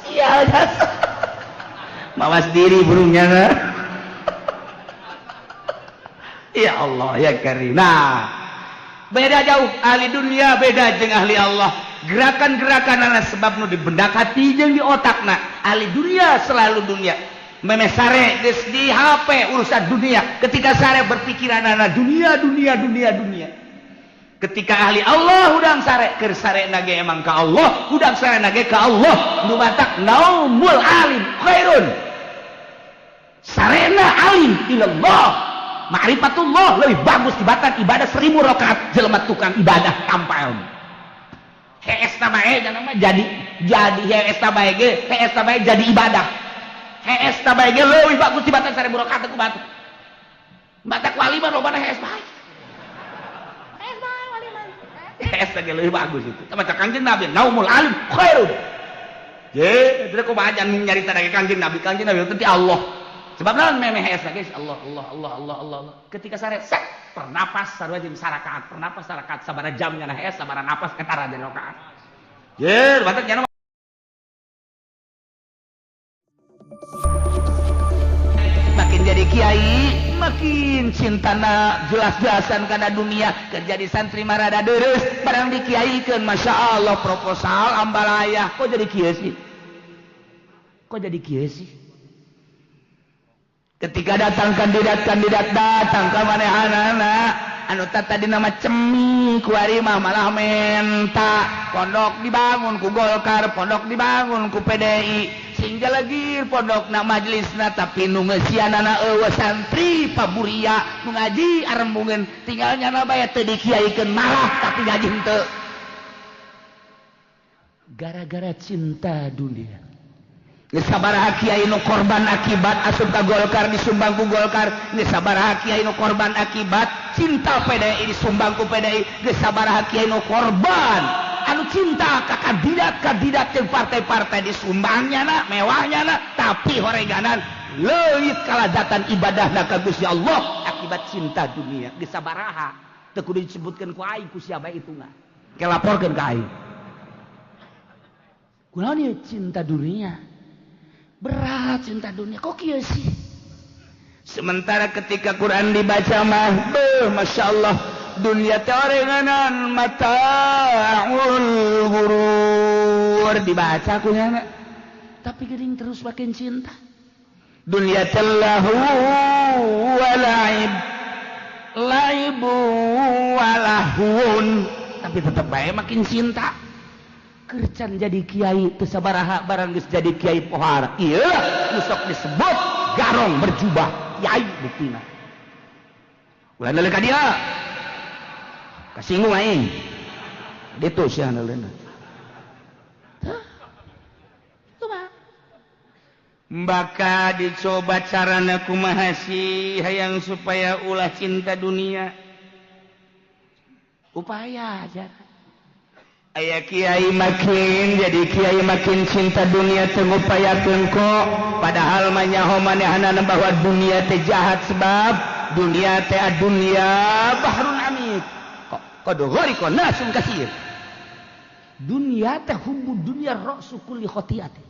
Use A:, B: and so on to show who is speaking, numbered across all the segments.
A: Sial jasa. Mawas diri burungnya nah. Ya Allah ya Karim. Nah, beda jauh ahli dunia beda jeung ahli Allah. Gerakan-gerakan anak sebab nu di benak hati jeung di otakna. Ahli dunia selalu dunia. Memeh sare geus di HP urusan dunia. Ketika sare berpikiran anak dunia dunia dunia dunia. Ketika ahli Allah hudang sare keur sare nage emang ka Allah, hudang sare nage ka Allah. Nu matak naumul alim khairun. Sarena alim ilallah. Ma'rifatullah lebih bagus dibatan ibadah 1000 rakaat jelema tukang ibadah tanpa ilmu. Hees bae mah jadi hees bae ge, hees bae jadi ibadah. Hees bae ge leuwih bagus dibatan 1000 rakaat ku batu. Batak wali mah lobana hees bae. Hees bae wali mah. Hees ge leuwih bagus itu. Tah Kanjeng Nabi naumul alim khairun. Ye, itu kumaha jangan nyarita dari Kanjeng Nabi, Kanjeng Nabi itu Allah. Sebab naon memeh hees guys, Allah Allah Allah Allah Allah Allah. Ketika sare set pernapas sarua jeung sarakaat, pernapas sarakaat sabaraha jamnya nah hees sabaraha napas eta jadi rakaat. Ye, batak nya makin jadi kiai, makin cintana jelas-jelasan karena dunia, kerja di santri marada deres, barang dikiaikeun Masya Allah proposal ambalaya, kok jadi kiai sih? Kok jadi kiai sih? Ketika datang kandidat-kandidat datang ke manehanana anu tadi nama cemi kuari mah malah menta pondok dibangun ku Golkar, pondok dibangun ku PDI, sehingga lagi pondok na majelisna tapi nu ngeusianana eueuh santri paburia nu ngaji arembungeun tinggal nyana bae teu dikiaikeun malah tapi ngaji henteu gara-gara cinta dunia. Geus sabaraha kiai nu korban akibat asup ka Golkar disumbang ku Golkar, geus sabaraha kiai nu korban akibat cinta PDI disumbang ku PDI, geus sabaraha kiai nu korban anu cinta ka kandidat-kandidat jeung partai-partai disumbangnya na, mewahnya na, tapi horeganan leuit kalazatan ibadahna ka Gusti Allah akibat cinta dunia. Geus sabaraha teu kudu disebutkeun ku aing ku sia bae hitungan. Ke laporkeun ka aing. Kunaon ieu cinta dunia? Berat cinta dunia kok kieu sih? Sementara ketika Quran dibaca mah, beuh Masya Allah, dunia teh orenganan mataul gurur dibaca ku nyana. Tapi geuning terus makin cinta. Dunia teh lahu wa laib. Laibu walahun. Tapi tetep bae makin cinta. Kercan jadi kiai teu sabaraha barang geus jadi kiai pohara. Ieu nu sok disebut garong berjubah kiai buktina. Ulah neuleuh ka dieu. Kasinggung aing. Ditu sia neuleuna. Tah. Kumaha? Baka dicoba carana kumaha sih hayang supaya ulah cinta dunia. Upaya aja. Aya kiai makin jadi kiai makin cinta dunia teu ngupayakeun kok, padahal mah nyaho manehanana bahwa dunia teh jahat sebab dunia teh dunia bahrun amik. Kok qad ghariqa nasun katsir. Dunia teh hubbu dunia ra'su kulli khati'atin.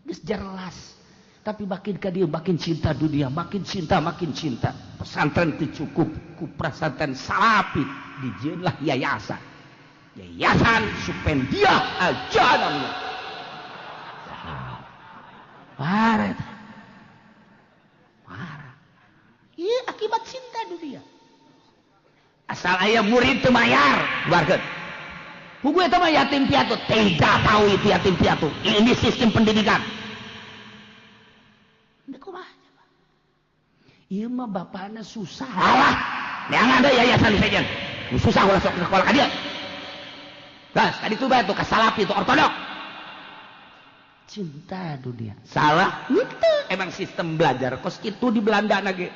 A: Geus jelas. Tapi makin ka dieu makin cinta dunia, makin cinta, makin cinta. Pesantren teu cukup ku pesantren salafi dijieunlah yayasan. Yayasan Supendia Al-Janamnya. Parah. Parah. Iya akibat cinta dunia. Asal aya murid teu mayar, keluarkeun. Pugu eta mah yatim piatu, tidak tahu itu yatim piatu. Ini sistem pendidikan. Kumaha? Ieu mah bapakna susah. Alah, neangan ada yayasan sejen. Susah ulah sok sekolah ka dieu. Gas, tadi tuh tuh kasalapi itu ortodok. Cinta dunia. Salah? Itu emang sistem belajar kos itu di Belanda nage.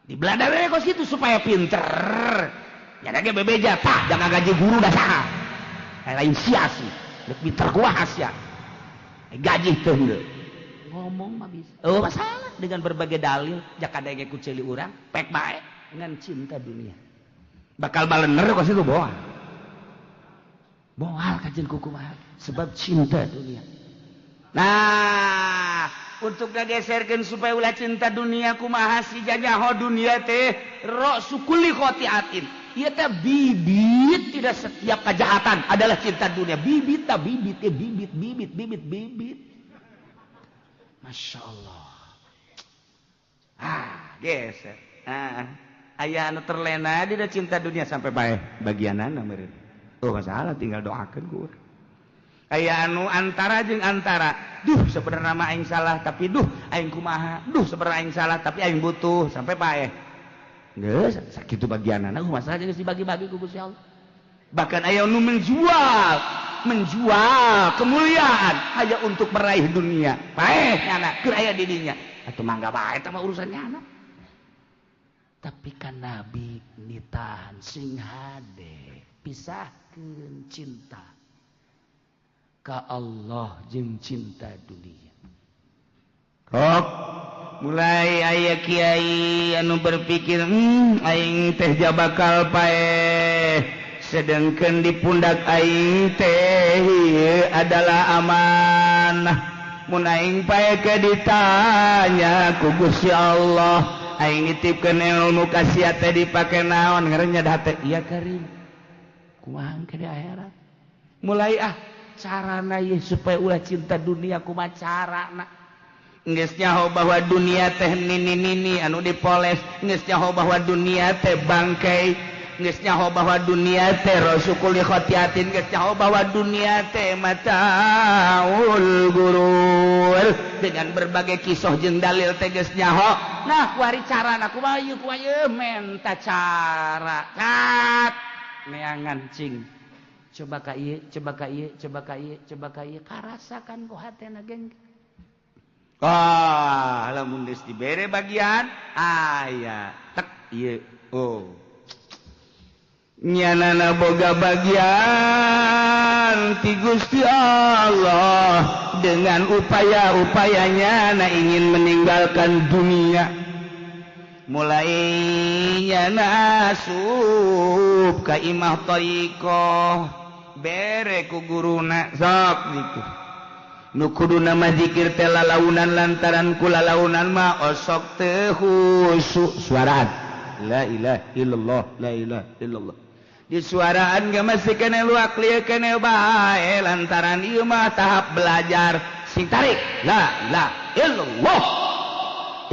A: Di Belanda we kos itu supaya pinter. Ya nage bebeja, tah jangan gaji guru dah saha. Lain sia sih. Rek pinter kuah sia. Gaji teu henteu. Ngomong mah bisa. Oh, masalah dengan berbagai dalil jaka denge ku ceuli urang pek bae dengan cinta dunia. Bakal balener kos itu bohong. Moal kajen kukumaha sebab cinta dunia. Nah, untuk ngageserkeun supaya ulah cinta dunia kumaha si jajaho dunia teh ra'su kulli khati'atin. Ieu teh bibit tidak setiap kejahatan adalah cinta dunia. Bibit ta bibit teh bibit bibit bibit bibit. Masya Allah. Ah, geser. Ah, aya anu terlena dina cinta dunia sampai bae bagianana meureun. Oh, masalah tinggal doakeun ku urang. Aya anu antara jeung antara, duh sebenarnya mah aing salah tapi duh aing kumaha, duh sebenarnya aing salah tapi aing butuh sampai paeh. Geus sakitu bagianana masalah geus dibagi-bagi ku Gusti Allah. Bahkan aya nu menjual kemuliaan hanya untuk meraih dunia. Paeh nyana keur aya di dinya. Atuh mangga bae eta mah urusan nyana. Tapi kan Nabi nitahan sing hade pisahkeun cinta ka Allah jeung cinta dunia. Kok mulai aya kiai anu berpikir aing teh bakal paeh sedangkan di pundak aing teh adalah amanah. Mun aing paeh ke ditanya ku Gusti Allah, aing nitipkeun ilmu ka sia teh dipake naon ngarannya hate iya karim. Kumaha ke di akhirat. Mulai ah carana ye supaya ulah cinta dunia kumaha carana. Geus nyaho bahwa dunia teh nini-nini anu dipoles, geus nyaho bahwa dunia teh bangkai, geus nyaho bahwa dunia teh rasukul khatiatin, geus nyaho bahwa dunia teh mataul gurur. Dengan berbagai kisah jeung dalil teh geus nyaho. Nah, kuari carana kumaha ieu kumaha ieu menta cara. Kat neangan cing. Coba ka ieu, coba ka ieu, coba ka ieu, coba ka ieu, karasakan ku hatena geng. Ah, lamun geus dibere bagian aya tek ieu. Oh. Nyanana boga bagian ti Gusti Allah dengan upaya-upayanya na ingin meninggalkan dunia. Mulai nyana asup ka imah thariqah bere ku guruna sok zikir. Nu kuduna mah zikir teh lalaunan lantaran ku lalaunan mah osok teu khusyuk suaraan la ilaha illallah la ilaha illallah. Di suaraan ge masih keneh luak lieu keneh bae lantaran ieu mah tahap belajar sing tarik la ilaha illallah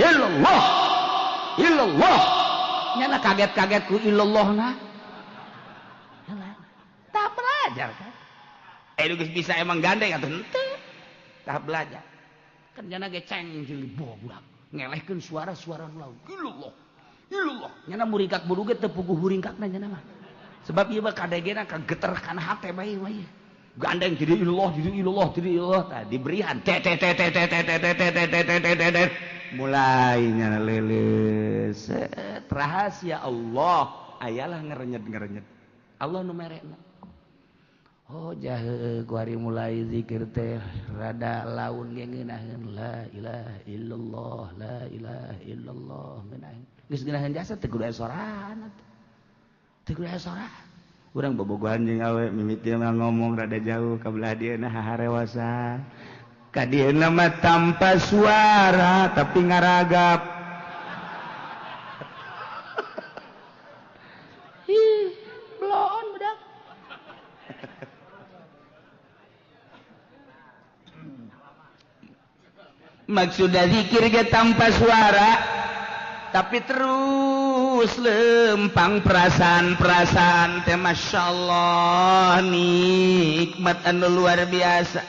A: illallah illallah. Nyana kaget-kaget ku illallahna. Tahap belajar kan. Geus bisa emang gandeng atuh henteu. Tahap belajar. Kan nyana ge ceng jeung budak ngelehkeun suara-suara nu laun. Illallah. Illallah. Nyana muringkak buru ge teu puguh muringkakna nyana mah. Sebab ieu mah kadegena kageter kana hate bae wae. Gandeng jadi illallah, jadi illallah, jadi illallah. Tah diberian t t t t t t t t t t t t t. Mulai nyana leuleus. Rahasia Allah ayalah ngerenyet-ngerenyet. Allah nu merekna. Oh jahe kuari mulai zikir teh rada laun ge ngeunaheun la ilaha illallah la ilaha illallah ngeunaheun. Geus ngeunaheun jasa teu kudu aya sorana. Teu kudu aya sorana. Urang bobogohan jeung awe mimiti mah ngomong rada jauh ka belah dieuna haharewasan. Ka dieuna mah tanpa suara tapi ngaragap. Ih, bloon budak. Maksudnya zikir ge tanpa suara tapi terus lempang perasaan-perasaan teh masya Allah nikmat anu luar biasa.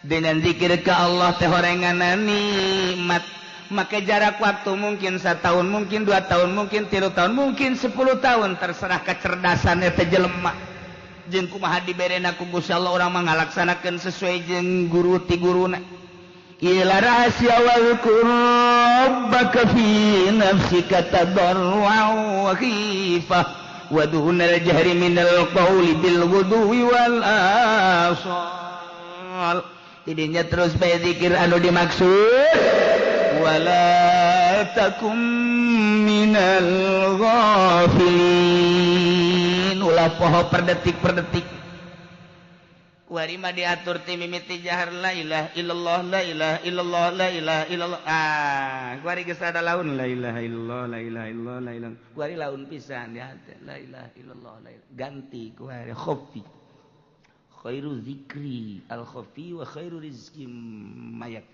A: Dengan zikir ke Allah teh horenganna nikmat. Maka jarak waktu mungkin 1 tahun, mungkin 2 tahun, mungkin 3 tahun, mungkin 10 tahun, terserah kecerdasan eta jelema. Jeung kumaha diberena ku Gusti Allah urang mah ngalaksanakeun sesuai jeung guru ti guruna. Ila rahasia wal rabbaka fi nafsika tadarruan wa khifah wa dunal jahri minal qawli bil ghudwi wal asal. Tidinya terus bae zikir anu dimaksud wala takum minal ghafilin. Ulah poho per detik per detik. Kuari mah diatur ti mimiti jahar la ilaha illallah, la ilaha illallah, la ilaha illallah. Ah, kuari geus rada laun la ilaha illallah, la ilaha illallah, la ilaha. Kuari laun pisan di hate la ilaha illallah, la ilaha. Ganti kuari khafi. Khairu zikri al khafi wa khairu rizki mayak.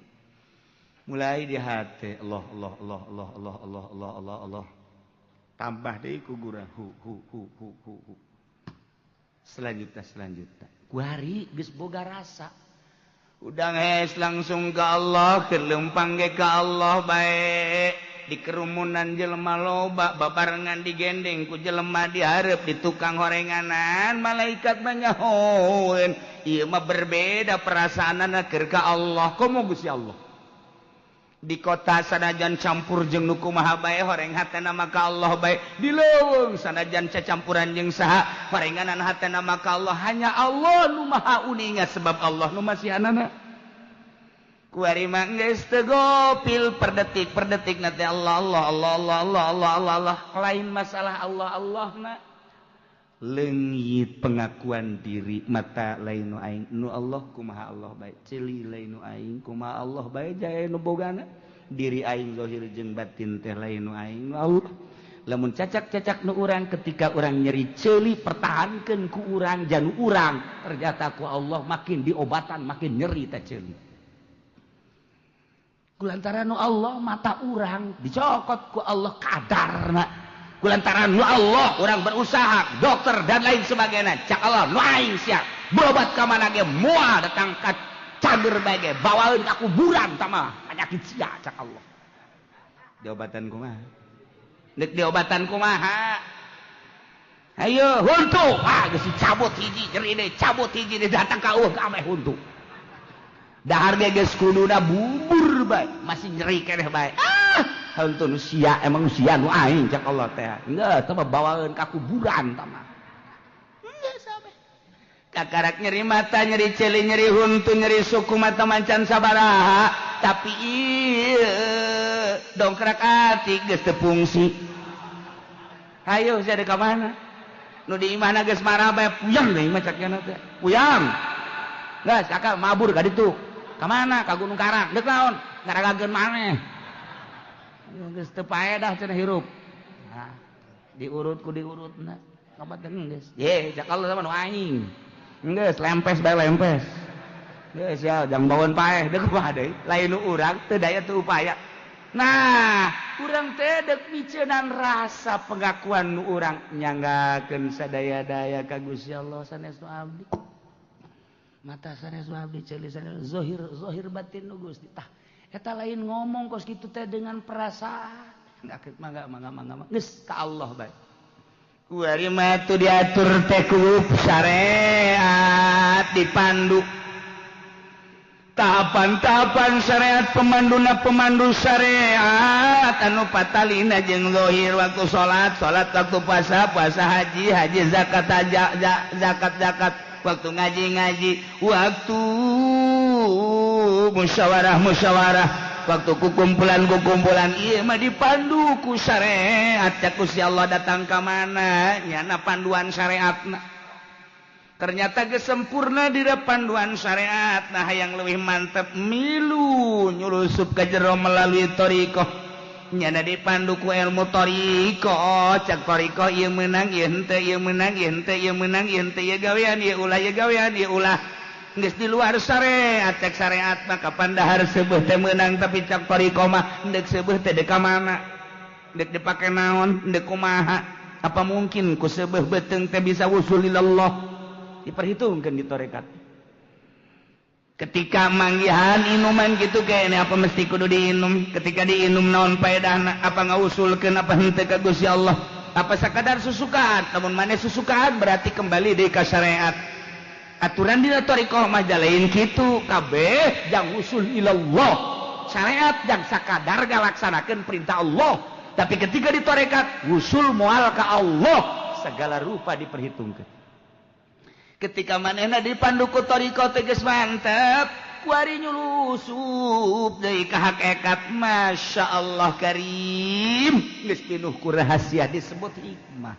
A: Mulai di hate Allah Allah Allah Allah Allah Allah Allah Allah Allah. Tambah deui ku gurah hu hu hu hu hu hu. Selanjutnya selanjutnya. Kuari geus boga rasa. Udang hes langsung ke Allah, keur leumpang ge ka Allah bae. Di kerumunan jelema loba babarengan digendeng ku jelema dihareup di tukang horenganan, malaikat mah nyahoeun. Ieu mah berbeda perasaanana keur ka Allah. Komo Gusti Allah. Di kota sanajan campur jeung nu kumaha bae horeng hatena mah ka Allah bae. Di leuweung sanajan cacampuran jeung saha horenganan hatena mah ka Allah. Hanya Allah nu maha uninga sebab Allah nu masihanana. Kuari mah geus teu gopil per detik per detik na teh Allah Allah Allah Allah Allah Allah Allah Allah. Lain masalah Allah Allah na. Leungit pengakuan diri mata lain nu aing nu Allah kumaha Allah bae, ceuli lain nu aing kumaha Allah bae, jae nu bogana diri aing zahir jeung batin teh lain nu aing nu Allah. Lamun cacak-cacak nu urang ketika urang nyeri ceuli pertahankeun ku urang janu urang, ternyata ku Allah makin diobatan makin nyeri teh ceuli. Kulantaran nu Allah mata urang dicokot ku Allah kadarna. Kulantaran nu Allah orang berusaha dokter dan lain sebagainya, cak Allah nu aing sia berobat ka mana ge moal datang ka cager bae ge bawaeun ka kuburan tah penyakit sia cak Allah. Diobatan kumaha? Deuk diobatan kumaha? Ayo huntu, ah geus dicabut hiji nyeri deui, cabut hiji deui datang ka eueuh ka ameh huntu. Dahar ge geus kuduna bubur bae masih nyeri keneh bae. Ah, huntu nu sia emang nu sia nu aing cak Allah teh. Geus teh mah bawaeun ka kuburan tah mah. Geus sampe. Kakarak nyeri mata, nyeri ceuli, nyeri huntu, nyeri suku mata mancan sabaraha, tapi ieu dongkrak ati geus teu fungsi. Hayo sia deuk ka mana? Nu di imahna geus marah bae puyeng deui mah cak nya teh. Puyeng. Geus kakak mabur ka ditu. Ka mana? Ka Gunung Karang. Deuk naon? Ngaragageun maneh. Geus teu paedah cenah hirup. Nah, diurut ku diurutna. Kapan teh geus. Ye, cak Allah sama nu aing. Geus lempes bae lempes. Geus ya, jang baweun paeh deuk kumaha deui? Lain nu urang teu daya teu upaya. Nah, urang teh deuk miceunan rasa pengakuan nu urang nyanggakeun sadaya-daya ka Gusti Allah sanes nu abdi. Mata sanes nu abdi, ceuli sanes zahir zahir batin nu Gusti. Tah, eta lain ngomong kos kitu teh dengan perasaan. Enggak mangga mangga mangga geus ka Allah bae. Kuari mah tuh diatur teh ku syariat dipandu. Tahapan-tahapan syariat pemanduna pemandu syariat anu patalina jeung zahir waktu salat, salat waktu puasa, puasa haji, haji zakat zakat zakat waktu ngaji ngaji, waktu musyawarah musyawarah, waktu kukumpulan kukumpulan ieu mah dipandu ku syariat. Cak Gusti Allah datang ka mana nyana panduan syariatna. Ternyata gesempurna di panduan syariat. Nah yang lebih mantep milu nyulusup ke jero melalui thariqah. Nyana dipandu ku ilmu thariqah. Cak thariqah ieu meunang ieu henteu, ieu meunang ieu henteu, ieu meunang ieu henteu, ieu gawean ieu ulah, ieu gawean ieu ulah. Geus di luar syariat. Cak syariat mah kapan dahar seubeuh teh meunang, tapi cak thariqah mah deuk seubeuh teh deuk ka mana? Deuk dipake naon? Deuk kumaha? Apa mungkin ku seubeuh beuteung teh bisa wusul ilallah? Diperhitungkan di tarekat. Ketika manggihan inuman gitu kayaknya apa mesti kudu diinum? Ketika diinum naon paedahna? Apa ngausulkeun apa henteu ka Gusti Allah? Apa sakadar susukaan? Lamun maneh susukaan berarti kembali deui ka syariat. Aturan dina thariqah mah lain kitu, kabeh jang usul ilallah. Syariat jang sakadar ngalaksanakeun perintah Allah. Tapi ketika di tarekat usul moal ka Allah, segala rupa diperhitungkan. Ketika manehna dipandu ku thariqah teh geus mantep, kuari nyulusup deui ka hakikat. Masya Allah karim, geus pinuh ku rahasia disebut hikmah.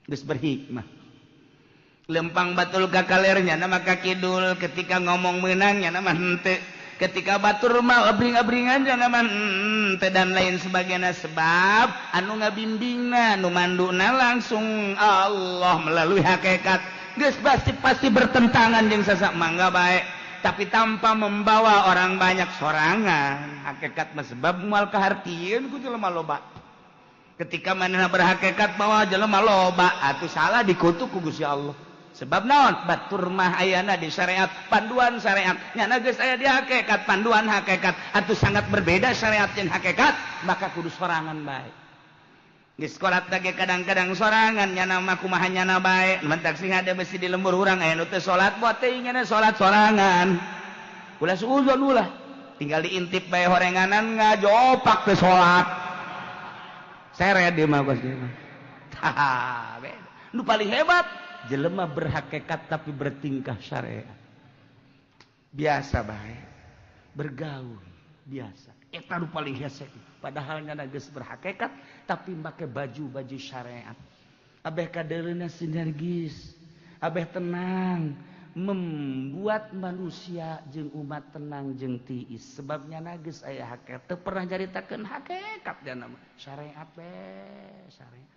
A: Geus berhikmah. Lempang batul ka kalernya nama ka kidul, ketika ngomong menangnya nama henteu, ketika batur mah abring-abringan nama henteu dan lain sebagainya. Sebab anu ngabimbingna, nu manduna langsung Allah melalui hakikat. Geus pasti bertentangan jeung sasak mangga bae, tapi tanpa membawa orang banyak sorangan. Hakikat mah sebab moal kahartieun ku jelema loba. Ketika manehna berhakikat bawa jelema loba atuh salah dikutuk ku Gusti Allah. Sebab naon? Batur mah ayana di syariat, panduan syariat. Nyana geus aya di hakikat, panduan hakikat. Atuh sangat berbeda syariat jeung hakikat, maka kudu sorangan bae. Geus salat ge kadang-kadang sorangan, nyana mah kumaha nyana bae. Mentak sing ada besi di lembur urang aya nu teu salat, buat teuing nyana salat sorangan. Ulah suuzon ulah. Tinggal diintip bae horenganan ngajopak teu salat. Seret dia mah kos dia mah. Tah, beda. Nu paling hebat jelema berhakikat tapi bertingkah syariat. Biasa bae, bergaul biasa. Eta nu paling hese. Padahal nyana geus berhakikat tapi make baju-baju syariat. Abeh kadeuleuna sinergis, abeh tenang, membuat manusia jeung umat tenang jeung tiis. Sebab nyana geus aya hakikat, teu pernah nyaritakeun hakikat nyana mah. Syariat we, syariat.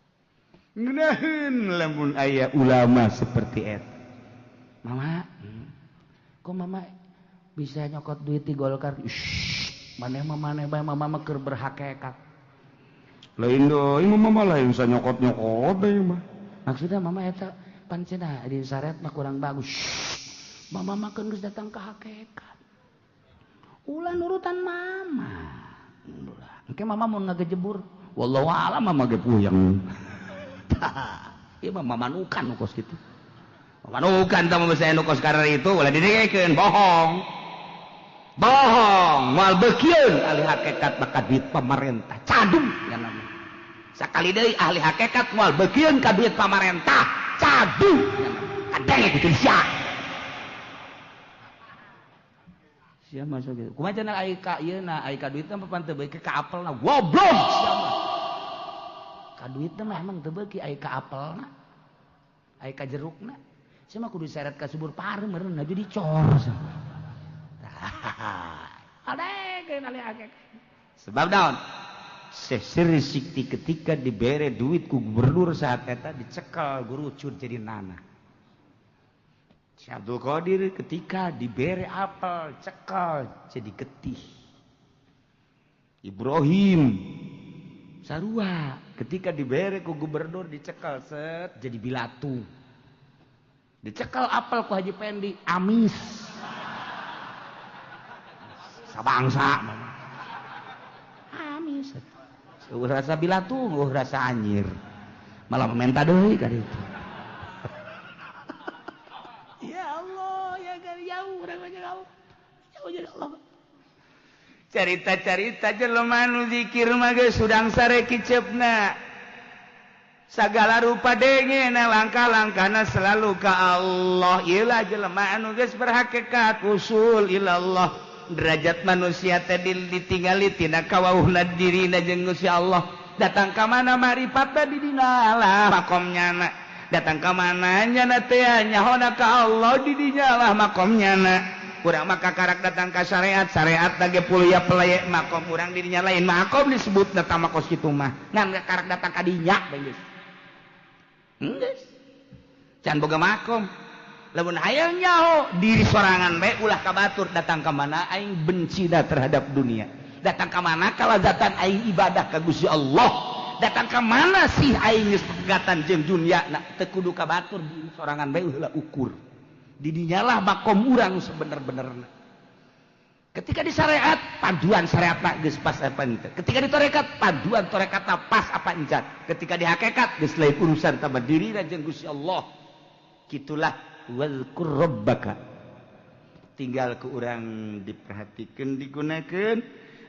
A: Ngeunaheun lamun aya ulama seperti eta. Mama, kok mama bisa nyokot duit di Golkar? Shh, maneh mah maneh bae, mama mah keur berhakikat.
B: Lain deui mama mah lain bisa nyokot-nyokot deui mah.
A: Maksudnya mama eta pan cenah di syariat mah kurang bagus. Shh, mama mah kan geus datang ke hakikat. Ulah nurutan mama. Ulah. Engke mama mun ngagejebur, wallahu a'lam mama ge puyeng. Ieu mah mamanukan nu kos kitu. Mamanukan tah mah nu kos karena itu ulah didengekeun, bohong. Bohong, moal beukieun ahli hakikat maka duit pamarentah. Cadung nya nama. Sakali deui ahli hakikat moal beukieun ka duit pamarentah. Cadung nya nama. Kadenge kitu sia. Sia masuk kitu. Kumaha cenah ai ka ieu na ai ka duitna papan teu beuki ka apelna. Goblok sia mah. Ka duitna mah emang teu beuki ai ka apelna. Ai ka jerukna. Sia mah kudu seret ka subur pareum meureun jadi dicor. Adegeun ahli hakikat. Sebab naon? Syekh Sirri Sikti ketika dibere duit ku gubernur saat eta dicekal gurucur jadi nana. Syekh Abdul Qadir ketika dibere apel cekal jadi getih. Ibrahim sarua ketika dibere ku gubernur dicekal set jadi bilatu. Dicekal apel ku Haji Pendi amis. Sabangsa amis. Eueuh rasa bilatu, eueuh rasa anjir. Malah menta deui ka ditu. Ya Allah, ya jauh urang mah jauh. Jauh jadi Allah. Carita-carita jelema nu zikir mah geus hudang sare kiceupna. Sagala rupa dengena langkah-langkahna selalu ka Allah. Ieu lah jelema anu geus berhakikat usul ilallah. Derajat manusia teh ditinggali tina kawauhna dirina jeung Gusti Allah. Datang ka mana maripatna di dina lah makom nyana. Datang ka mana nyana teh nyahona ka Allah di dinya lah makom nyana. Urang mah kakarak datang ka syariat, syariat lagi puluya pelaya makom urang di dinya lain makom disebutna tama kos kitu mah. Ngan kakarak datang ka dinya bae geus. Geus. Can boga makom. Lamun hayang nyaho diri sorangan bae ulah ka batur datang ka mana aing benci dah terhadap dunia. Datang ka mana kalazatan aing ibadah ka Gusti Allah. Datang ka mana sih aing geus pegatan jeung dunia na teu kudu ka batur diri sorangan bae ulah ukur. Di dinyalah makom urang sebener-benerna. Ketika di syariat panduan syariat geus pas apa henteu. Ketika di tarekat panduan tarekat pas apa encan. Ketika di hakikat geus lain urusan tambah diri dan jeung Gusti Allah. Kitulah wazkur rabbaka. Tinggal ke urang diperhatikan digunakan.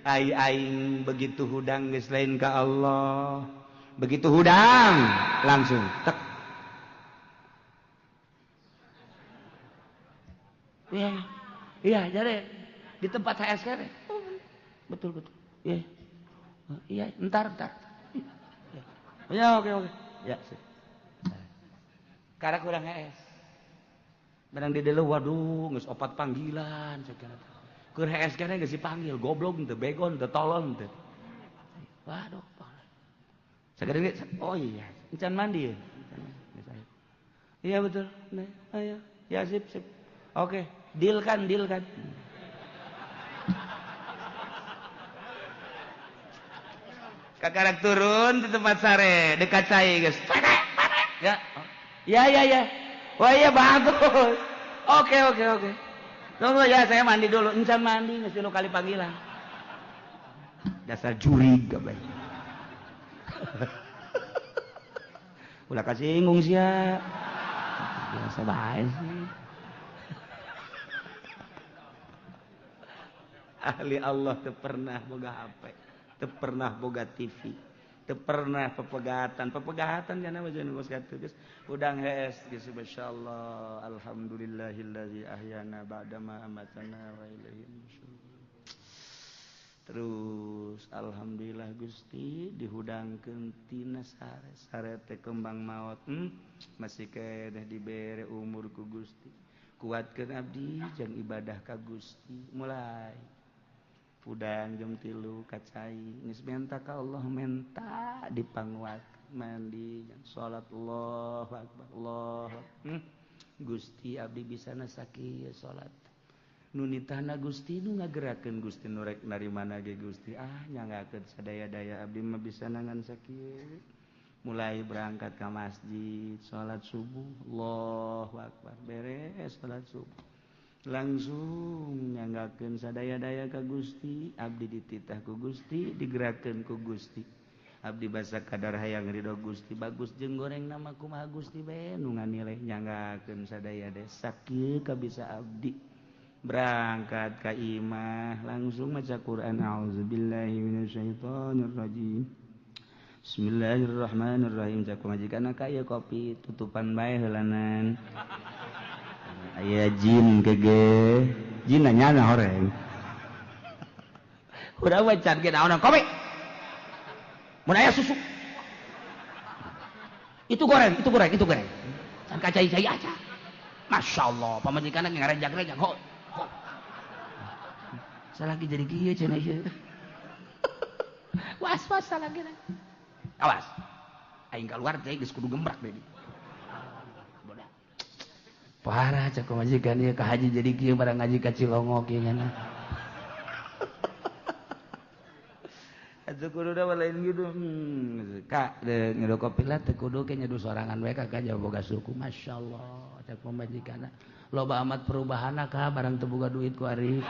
A: Ai aing begitu hudang geus lain ka Allah. Begitu hudang langsung tek. Iya, iya, jadi di tempat HSK. Betul, betul. Iya. Iya, entar, entar. Ya, oke, oke. Ya, sih. Karena kurang HS. Barang di dulu waduh geus opat panggilan cek keur hees keneh geus dipanggil goblok teu begon teu tolong teu. Waduh. Sagede oh iya, encan mandi ya. Iya betul. Nah, ayo. Ya sip sip. Oke, deal kan, deal kan. Kakarak turun di tempat sare dekat cai geus. Ya. Ya ya ya. Wah iya bagus. Oke oke oke. Tunggu ya saya mandi dulu. Encan mandi geus tilu kali panggilan. Dasar jurig gawe. Ulah kasinggung sia. Biasa bae sih. Ahli Allah teu pernah boga HP, teu pernah boga TV, teu pernah pepegatan. Pepegatan kana mah jeung geus kitu geus udang hees geus masyaallah alhamdulillahillazi ahyana ba'da ma amatana wa ilaihi nusyur. Terus alhamdulillah Gusti dihudangkeun tina sare sare teh kembang maot masih keneh dibere umur ku Gusti kuatkeun abdi jeung ibadah ka Gusti mulai pudang jam 3 kacai geus menta ka Allah menta dipanguat mandi salat Allahu akbar Allah Gusti abdi bisa sakieu salat nu nitahna Gusti nu ngagerakeun Gusti nu rek narimana ge Gusti ah nyanggakeun sadaya-daya abdi mah bisa ngan sakieu mulai berangkat ka masjid salat subuh Allahu akbar beres salat subuh langsung nyanggakeun sadaya-daya ka Gusti abdi dititah ku Gusti digerakkeun ku Gusti abdi basa kadar hayang ridho Gusti bagus jeung goreng nama kumaha Gusti bae nu nganilai nyanggakeun sadaya-daya sakieu kabisa abdi berangkat ka imah langsung maca Quran auzubillahi minasyaitonirrajim bismillahirrahmanirrahim cak pamajikan ka ieu kopi tutupan bae heulanan aya jin gege jin nanya horeng urang mah can ge naonan kopi mun aya susu itu goreng itu goreng itu goreng can ka cai-cai aja masyaallah pamajikan ngarejak-rejak ho salah lagi jadi kieu cenah ieu was-was salah lagi awas aing keluar teh geus kudu gembrak deui bodah parah cek pamajikan ieu ka haji jadi kieu barang ngaji ka Cilongok ieu nya atuh kudu da lain gitu kak nyeduh kopi lah teu kudu ke nyeduh sorangan we ka jauh boga suku masyaallah cek pamajikanna loba amat perubahanna ka barang teu boga duit ku ari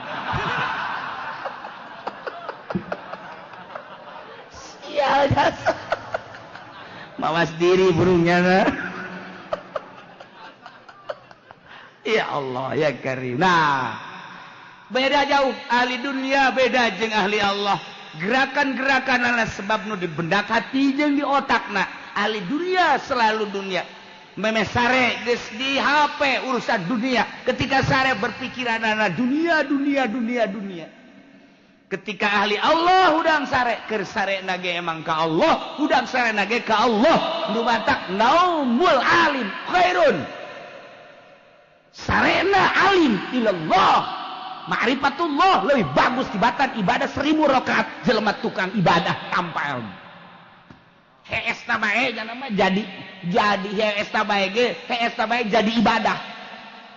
A: sial jasa mawas diri burungnya na. Ya Allah ya Karim. Nah beda jauh ahli dunia beda jeung ahli Allah. Gerakan-gerakan adalah sebab nu di bendak hati jeung di otakna. Ahli dunia selalu dunia. Memeh sare geus di HP urusan dunia. Ketika sare berpikiran adalah dunia dunia dunia dunia. Ketika ahli Allah hudang sare keur sare nage emang ka Allah, hudang sare nage ka Allah. Nu matak naumul alim khairun. Sarena alim ilallah. Ma'rifatullah lebih bagus tibatan ibadah 1000 rakaat jelema tukang ibadah tanpa ilmu. Hees bae mah jadi hees bae ge hees bae jadi ibadah.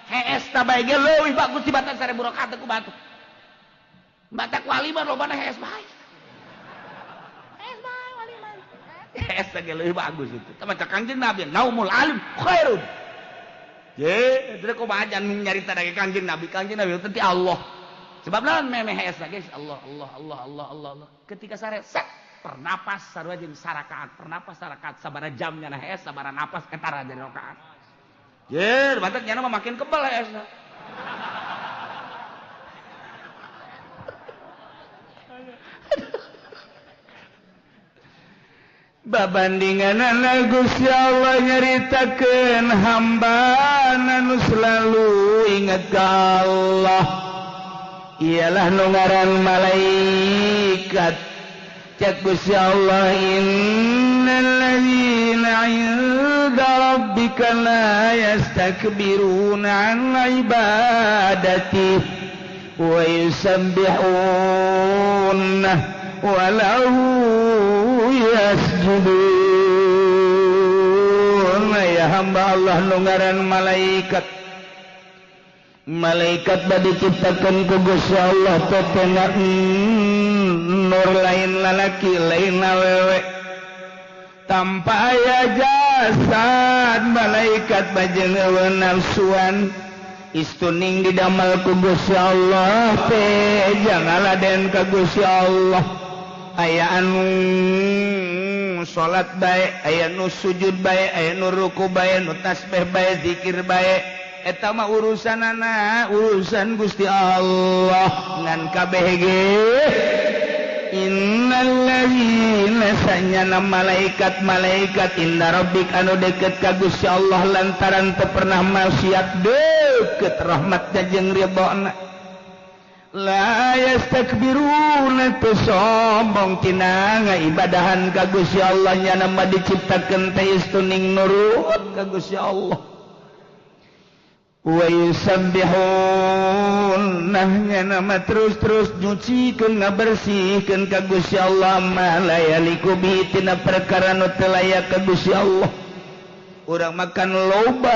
A: Hees bae ge leuwih bagus tibatan 1000 rakaat ku batu. Batak wali mah lobana hees bae. Hees bae wali mah. Hees ge leuwih bagus itu. Tah maca Kangjeng Nabi naumul alim khairun. Ye, teu kumaha jan nyarita dage Kangjeng Nabi teh ti Allah. Sebab lawan memeh hees geus Allah Allah Allah Allah Allah Allah. Ketika sare set pernapas sarua jeung sarakaat, pernapas sarakaat sabaraha jam nya hees sabaraha napas ketara jadi rakaat. Ye, batak nya mah makin kebal heesna. Babandinganana Gusti Allah nyaritakeun hambana nu selalu ingat ka Allah ialah nu ngaran malaikat. Cek Gusti Allah innal
C: Innal ladzina 'inda rabbika la yastakbiruna 'an ibadati wa yusabbihuna wa lahu yasjudun. Ya hamba Allah nu ngaran malaikat, malaikat bade diciptakeun ku Gusti Allah teh nur, lain lalaki lain awewe, tanpa aya jasad. Malaikat bajeng eueuh nafsuan, istuning didamel ku Gusti Allah teh jangaladen ka Gusti Allah. Aya anu salat bae, aya nu sujud bae, aya nu ruku bae, nu tasbih bae, zikir bae, eta mah urusanana urusan Gusti Allah. Ngan kabeh ge innal ladzina sanyana malaikat-malaikat inda rabbik anu deket ka Gusti Allah lantaran teu pernah maksiat, deket rahmatna jeung ridhona, la yastakbiruna teu sombong tina ngaibadahan ka Gusti Allah. Nyana mah diciptakeun teh istuning nurut ka Gusti Allah. Wa yusabbihun nyana mah terus-terus nyucikeun ngabersihkeun ka Gusti Allah ma la yaliku bihi tina perkara nu teu layak ka Gusti Allah. Urang makan loba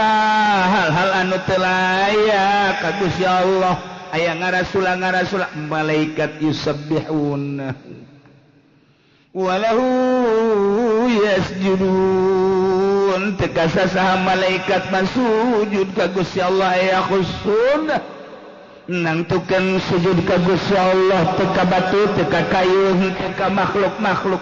C: hal-hal anu teu layak ka Gusti Allah, aya ngarasula ngarasula, malaikat yusabbihun wa lahu yasjudun. Tekasa saha malaikat mah sujud ka Gusti Allah, aya khusun nangtukeun sujud ka Gusti Allah teu ka batu, teu ka kayu, teu ka makhluk-makhluk,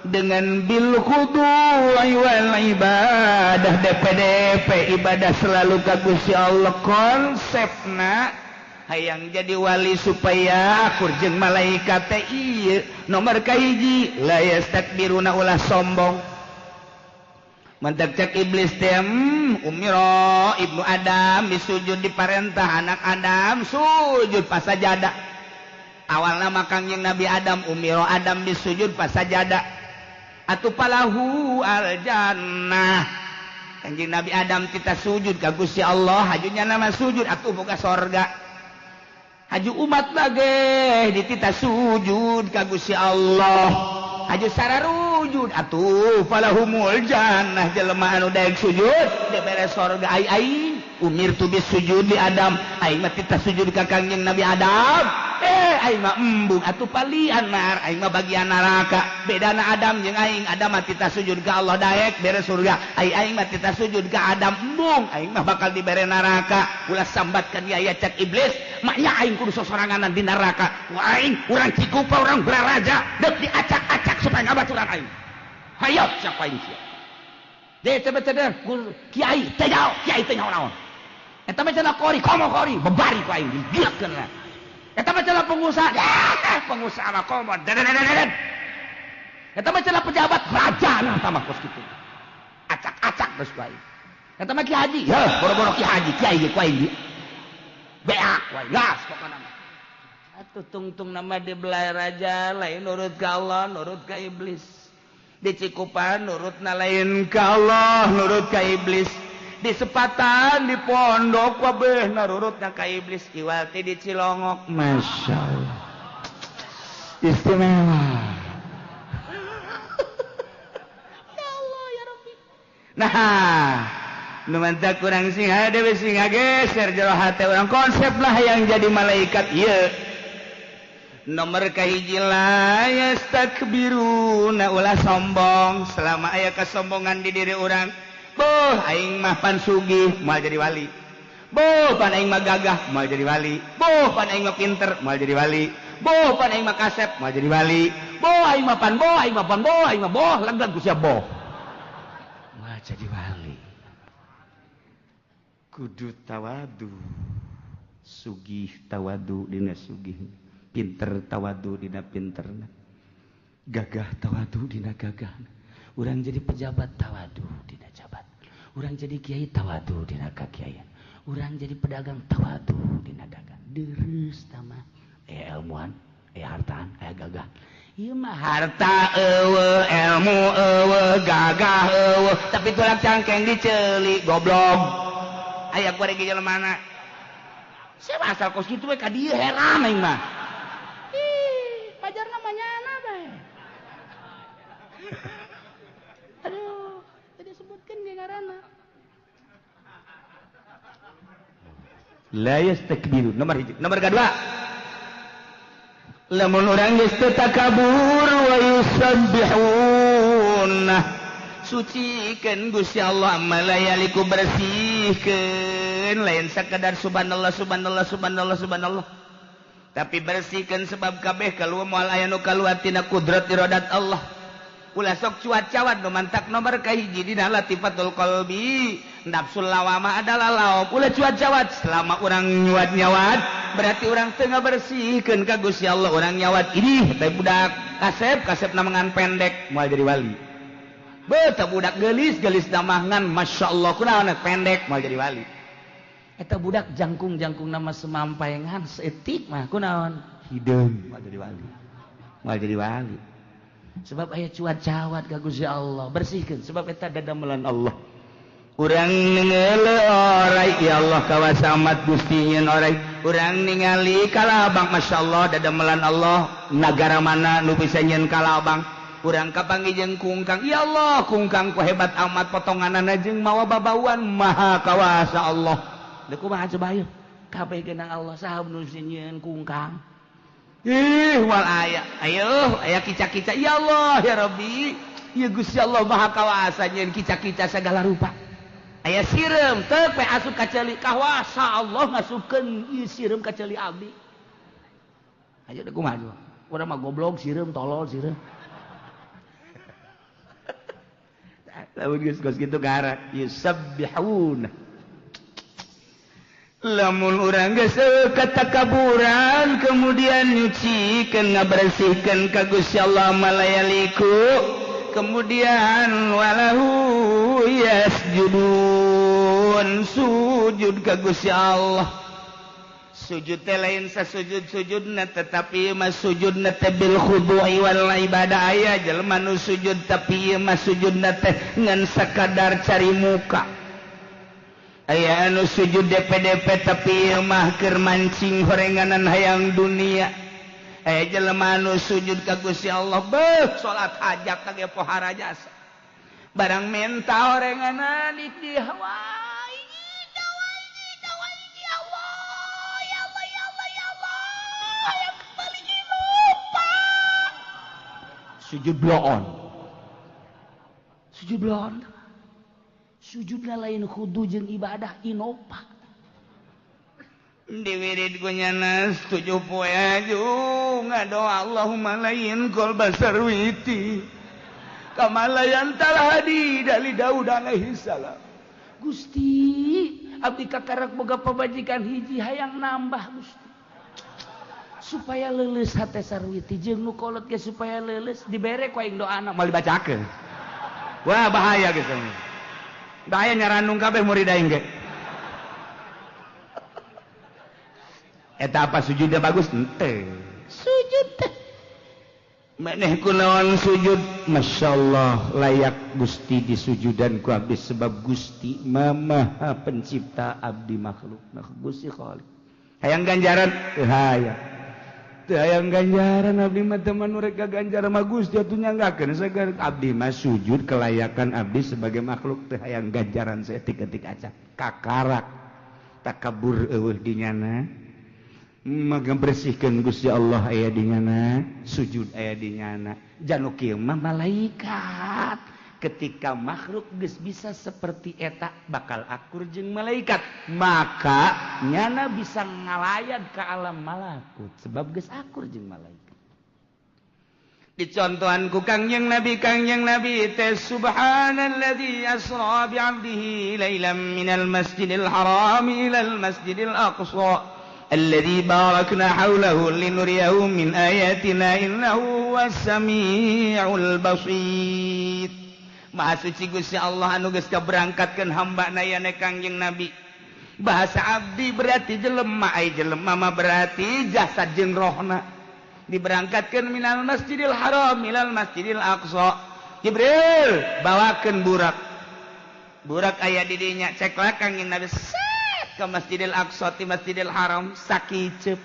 C: dengan bil khudu'i wal ibadah, DPDP ibadah selalu ka Gusti Allah. Konsepna hayang jadi wali supaya akur jeung malaikat teh ieu nomor kahiji, la yastakbiruna ulah sombong. Mantak cek iblis teh umiro ibnu Adam disujud, diparentah anak Adam sujud pasajada. Awalna mah Kangjeng Nabi Adam umiro Adam disujud pasajada atuh palahu al jannah. Kangjeng Nabi Adam kita sujud ka Gusti Allah, hajunya nama sujud atuh boga sorga. Haju umat lagi ditita sujud ka Gusti Allah, haju sararujud atuh falahumul jannah. Jelema anu daek sujud dibere sorga. Ai aing umirtu bisujud li Adam, aing mah tita sujud ka Kangjeng Nabi Adam, aing mah embung atuh palian nar, aing mah bagian neraka. Bedana Adam jeung aing, Adam mah tita sujud ka Allah daek bere surga, ai aing mah tita sujud ka Adam embung, aing mah bakal dibere neraka. Ulah sambatkan ya cek iblis, maknya aing kudu sosoranganan di neraka. Wah aing urang Cikupa, urang Balaraja deuk diacak-acak supaya ngabaturan aing. Hayo siapa aing sia. Deh teh teh kiai teh jauh, kiai teh nyaho naon. Eta mah cenah kori, komo kori, bebari ku aing digilekeun lah. Eta mah cenah pengusaha, pengusaha mah komo. Eta mah cenah pejabat, raja nah tamah kos kitu. Acak-acak geus ku aing. Eta mah ki haji, heuh boro-boro ki haji, kiai ge ku aing di. Beak ku aing, gas pokona mah. Atuh tungtung nama di Balaraja lain nurut ka Allah, nurut ka iblis. Di Cikupa nurutna lain ka Allah, nurut ka iblis. Di Sepatan, di pondok kabeh nurutna ka iblis. Iwati di Cilongok, Masya Allah istimewa. Ya Allah ya Rabbi. Nah nu mantap kurang sing dewe sing geser jero hate urang konsep lah yang jadi malaikat ieu. Nomor kahiji la yastakbiruna ulah sombong. Selama aya kesombongan di diri urang, boh aing mah pan sugih moal jadi wali, boh pan aing mah gagah moal jadi wali, boh pan aing mah pinter moal jadi wali, boh pan aing mah kasep moal jadi wali, boh aing mah pan boh aing mah pan boh aing mah boh legleg ku sia boh moal jadi wali. Kudu tawadu, sugih tawadu dina sugih, pinter tawadu dina pinterna, gagah tawadu dina gagahna. Urang jadi pejabat tawadu dina jabat, urang jadi kiai tawadu dina kakiaian, urang jadi pedagang tawadu dina dagang. Deres tama ilmuan, hartaan, gagah.
A: Ieu mah harta eueuh, ilmu eueuh, gagah eueuh, tapi tulak cangkeng diceuli goblok. Aya kuari ge jelema. Saya asal kos kitu we ka dieu heran aing mah. Ih, pajarna mah nyana bae. Aduh, tadi sebutkeun ge ngaranna. La yastakbiru nomor 1, nomor kedua.
C: Lamun urang geus teu takabur wa yusabbihun sucikeun Gusti Allah malayaliku bersihkeun lain sakadar subhanallah subhanallah subhanallah subhanallah tapi bersihkeun sebab kabeh kaluar moal aya nu kaluar tina kudrat iradat Allah. Ulah sok cuat-cawat nu mantak nomor kahiji dina latifatul qalbi nafsul lawamah adalah laom. Ulah cuat-cawat selama urang nyuat-nyawat berarti urang teu ngabersihkeun ka Gusti Allah. Urang nyawat ini teh budak kasep kasep namangan pendek moal jadi wali. Beuh teh budak geulis geulis namangan masyaallah kunaon pendek moal jadi wali.
A: Eta budak jangkung-jangkung nama semampaengan seetik mah kunaon hideung moal jadi wali. Moal jadi wali. Sebab aya cuat-cawat ka Gusti Allah, bersihkeun sebab eta dadamelan Allah.
C: Urang ningali orai ya Allah kawasa amat Gusti nyeun orai. Urang ningali kalabang masyaallah dadamelan Allah nagara mana nu bisa nyeun kalabang. Urang kapanggih jeung kungkang ya Allah kungkang ku hebat amat potonganana jeung mawa babauan maha kawasa Allah.
A: Deuk kumaha coba ayo kabeh geunang Allah saha nu nyieun kungkang.
C: Ih wal aya ayo aya kica-kica ya Allah ya Rabbi ya Gusti Allah maha kawasa nyeun kica-kica segala rupa.
A: Aya sireum teu pe asup ka ceuli kawasa Allah ngasupkeun ieu sireum ka ceuli abdi. Ayo deuk kumaha coba urang mah goblok sireum tolol sireum.
C: Lamun geus kos kitu gara yusabbihuna. Lamun urang geus katakaburan kemudian nyucikeun ngabersihkeun ka Gusti Allah malayaliku kemudian walahu yasjudun sujud ka Gusti Allah. Sujud teh lain sasujud-sujudna tetapi mah sujudna teh bil khudu'i wal ibadah. Aya jelema nu sujud tapi ieu mah sujudna teh ngan sakadar cari muka. Aya anu sujud DPDP tapi ieu mah keur mancing horenganan hayang dunia. Aya jelema anu sujud ka Gusti Allah beuh salat hajat ka ge pohara jasa. Barang menta horenganan di hawa
A: sujud bloon. Sujud bloon. Sujudna lain khudu jeung ibadah inopak.
C: Diwirid ku nyanas 7 poe aju ngadoa Allahumma lain qalba sarwiti kama layan talhadi dari Daud alaihi salam.
A: Gusti, abdi kakarak boga pamajikan hiji hayang nambah Gusti. Supaya leuleus hate sarwiti jeung nu kolot ge supaya leuleus dibere ku aing doana
B: moal dibacakeun. Wah bahaya geus. Bahaya nyaranung kabeh murid aing ge. Eta apa sujudnya bagus? Henteu.
A: Sujud teh
C: maneh kunaon sujud? Masyaallah layak Gusti disujudan ku abdi sebab Gusti Maha Pencipta abdi makhluk. Nah Gusti Khalik. Hayang ganjaran? Teu hayang. Teu hayang ganjaran abdi mah teu mah rek ganjaran mah Gusti atuh nyanggakeun sagar abdi mah sujud kelayakan abdi sebagai makhluk teu hayang ganjaran saeutik-eutik acan. Kakarak takabur eueuh di nyana. Maka bersihkan Gusti Allah aya di nyana, sujud aya di nyana.
A: Janu kieu mah malaikat. Ketika makhluk geus bisa seperti eta bakal akur jeung malaikat, maka nyana bisa ngalayat ke alam malakut sebab geus akur jeung malaikat.
C: Dicontohan ku Kangjeng Nabi, Kangjeng Nabi teh subhanalladzi asra bi 'abdihi lailan minal masjidil haram ilal masjidil aqsa alladzi barakna haulahu linuriyahu min ayatina innahu huwas samiul basir. Maha suci Gusti Allah anu geus kaberangkatkeun hambana yane Kangjeng Nabi. Bahasa abdi berarti jelema, ai jelema mah berarti jasad jeung rohna. Diberangkatkeun minal Masjidil Haram ilal Masjidil Aqsa. Jibril bawakeun burak. Burak aya di dinya ceklek Kangjeng Nabi set ke Masjidil Aqsa ti Masjidil Haram sakiceup.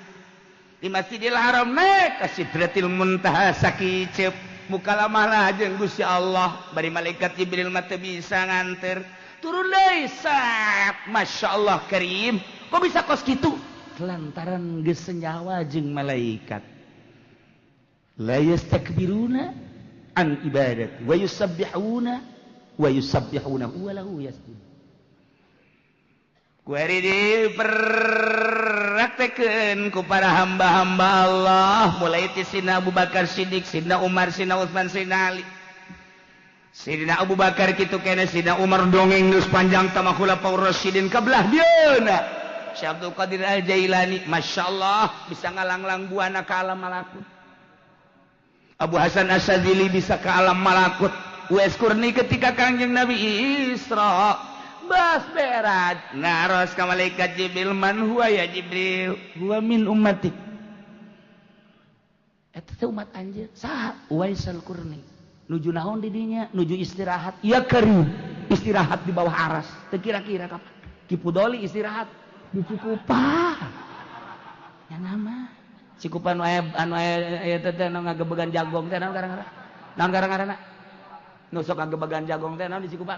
C: Di Masjidil Haram naik ka Sidratil Muntaha sakiceup. Mukalamah jeung Gusti Allah bari malaikat Jibril mah teu bisa nganter. Turun deui set. Masya Allah Karim. Kok bisa kos kitu? Lantaran geus senyawa jeung malaikat. La yastakbiruna an ibadati wa yusabbihuna wa yusabbihuna wa lahu yasjud. Kuari diperraktekeun ku para hamba-hamba Allah mulai ti Sidna Abu Bakar Siddiq, Sidna Umar, Sidna Utsman, Sidna Ali. Sidna Abu Bakar kitu keneh, Sidna Umar dongeng geus panjang tama Khulafaur Rasyidin kabelah dieuna. Syekh Abdul Qadir Al-Jailani, Masya Allah bisa ngalanglang buana ka alam malakut. Abu Hasan Asy-Syadzili bisa ke alam malakut. Uwais Qurni ketika Kangjeng Nabi Isra bas berat naros ka malaikat Jibril, man huwa ya Jibril? Huwa min ummatik. Eta teh umat anjeun. Saha? Uwais Al-Qurni. Nuju naon di dinya? Nuju istirahat. Ya karim, istirahat di bawah aras. Teu kira-kira kapan? Ki Pudoli istirahat di Cikupa. Ya nama Cikupa nu aya anu aya teh teh nu ngagebegan jagong teh naon garang-garang? Naon garang-garangna? Nu sok ngagebegan jagong teh naon di Cikupa?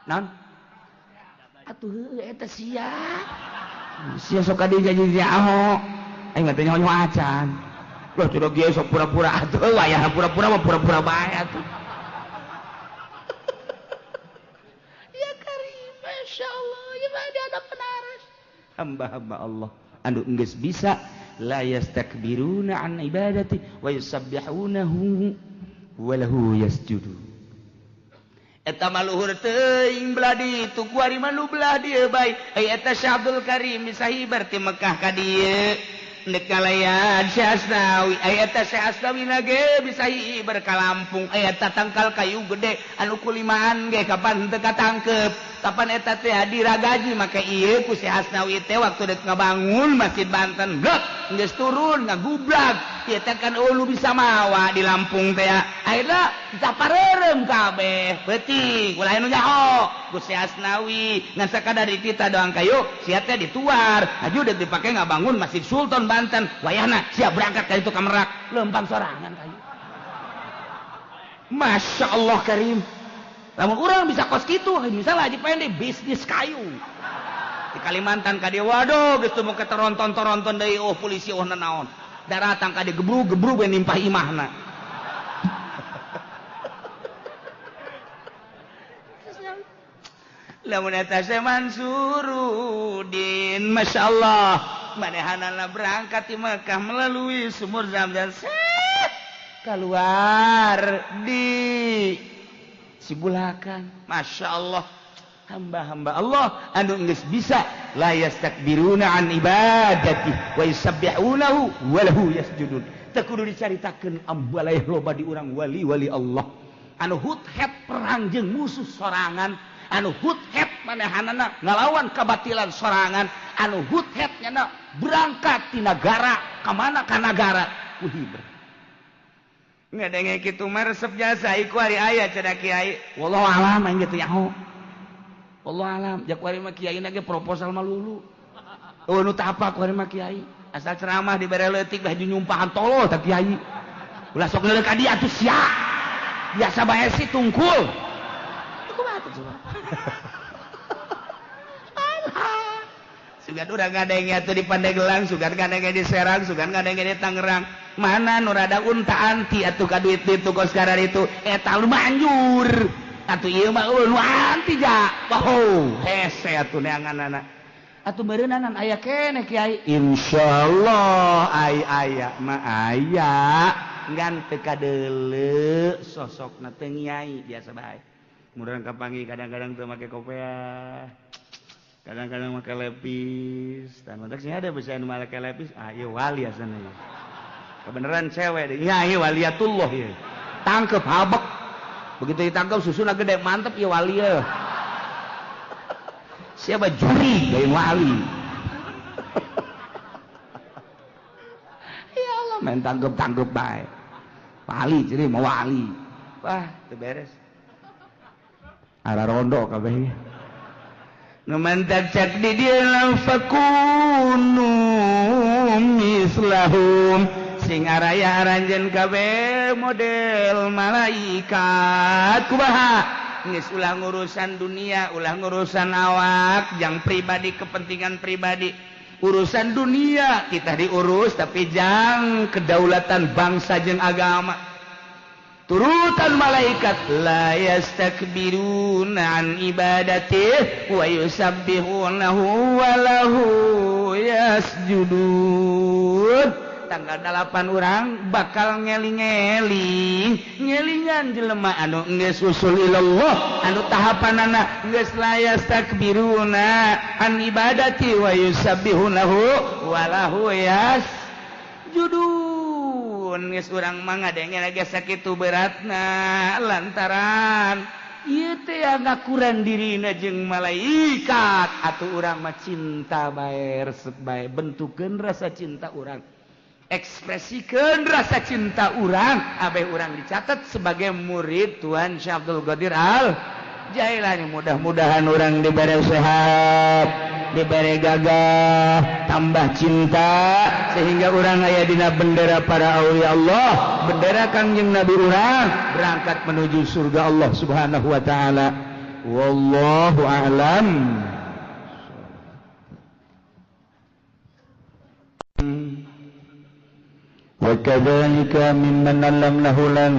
C: Naon? Atuh heueuh eta sia. Sia sok ka dieu jadi aho. Aing mah teh nyaho acan. Loh curug ieu sok pura-pura atuh wayah pura-pura mah pura-pura bae atuh. Ya Karim, masyaallah, ieu mah di hadapan aras. Hamba-hamba Allah anu geus bisa la yastakbiruna an ibadati wa yusabbihunahu wa lahu yasjudun. Eta mah luhur teuing belah ditu kuari mah nu belah dieu bae. Ai eta Syekh Abdul Karim bisa hibar ti Mekah ka dieu. Nek kalayan Syekh Asnawi, ai eta Syekh Asnawi na ge bisa hibar ka Lampung. Ai eta tangkal kayu gede anu kulimaan ge kapan teu katangkep. Kapan eta teh diragaji make ieu ku Syekh Asnawi teh waktu dek ngabangun Masjid Banten. Blek geus turun ngagublag. Ieu teh kan eueuh bisa mawa di Lampung teh. Akhirna dicapareureum kabeh. Peuting ulah anu nyaho ku Syekh Asnawi ngan sakadar ditita doang kayu sia teh dituar. Aju dek dipake ngabangun Masjid Sultan Banten. Wayahna sia berangkat ka ditu ka Merak lempang sorangan kayu. Masya Allah Karim. Lamun urang bisa kos kitu, misalnya Haji Pendi bisnis kayu di Kalimantan ka dieu, waduh geus teu moke teronton-toronton deui, oh polisi oh nanaon. Daratang ka dieu gebrug-gebrug we nimpah imahna. Lamun eta Syekh Mansurudin, Masya Allah, manehanana berangkat di Mekah melalui sumur Zam-Zam keluar di Sibulakan. Masya Allah, hamba-hamba Allah anu geus bisa la yastakbiruna an ibadati wa yusabbihunahu wa lahu yasjudun. Teu kudu dicaritakeun ambaleh loba di urang wali-wali Allah anu huthet perang jeung musuh sorangan, anu huthet manehanana ngalawan kabatilan sorangan, anu huthet nyana berangkat ti nagara ka mana ka nagara kuhiber. Ngadenge kitu mah resep jasa iku ari aya cenah kiai. Wallahu alam aing ge teu nyaho. Wallahu alam jak kuari mah kiai na ge proposal mah lulu. Eueuh nu teu apa kuari mah kiai. Asal ceramah dibere leutik baju nyumpahan tolol tah kiai. Ulah sok leuleuk ka dieu atuh sia. Biasa bae sih tungkul. Kumaha tuh coba? Sugan urang ngadenge atuh di Pandeglang, sugan ngadenge di Serang, sugan ngadenge di Tangerang. Mana nu rada unta anti atuh ka duit ditu kos karar itu eta lu manjur. Atuh ieu mah eueuh nu anti ja. Oh, hese atuh neanganana. Atuh beureunanan aya keneh kiai. Insyaallah ai aya mah aya. Ngan teu kadeuleu sosokna teu nyai biasa bae. Murang kapanggih kadang-kadang teu make kopeah. Kadang-kadang make lepis. Tah mantak sih ada bisa nu make lepis. Ah ieu wali asana ieu. Kebeneran cewek deh. Ya ieu waliatullah ieu. Tangkep habek. Begitu ditangkep susuna gede mantep ieu wali ieu. Siapa juri lain wali. Ya Allah
A: Main tanggep-tanggep bae. Wali jadi mau wali. Wah, teu beres. Ara rondo kabeh.
C: Nu mantak cak di dieu fakunu mislahum sing araya aranjeun kabeh model malaikat kumaha geus ulah ngurusan dunia, ulah ngurusan awak, jang pribadi kepentingan pribadi. Urusan dunia kita diurus tapi jang kedaulatan bangsa jeung agama. Turutan malaikat la yastakbiruna an ibadatihi wa yusabbihunahu wa lahu yasjudun. Tanggal 8 orang bakal ngeling-ngeling ngelingan jelema anu geus usul ilallah anu tahapanana geus la yastakbiruna an ibadati wa yusabbihunahu wa lahu yasjudun. Geus urang mah ngadenge lagi sakitu beratna lantaran ieu teh ngakuran dirina jeung malaikat atuh urang mah cinta bae resep bae bentukeun rasa cinta urang, ekspresikeun rasa cinta urang abeh urang dicatat sebagai murid Tuhan Syekh Abdul Qadir Al Jailani. Mudah-mudahan urang diberi sehat, diberi gagah, tambah cinta sehingga urang aya dina bendera para aulia Allah, bendera Kangjeng Nabi urang berangkat menuju surga Allah Subhanahu wa taala. Wallahu a'lam. Wa kadzalika mimman allamnahu lan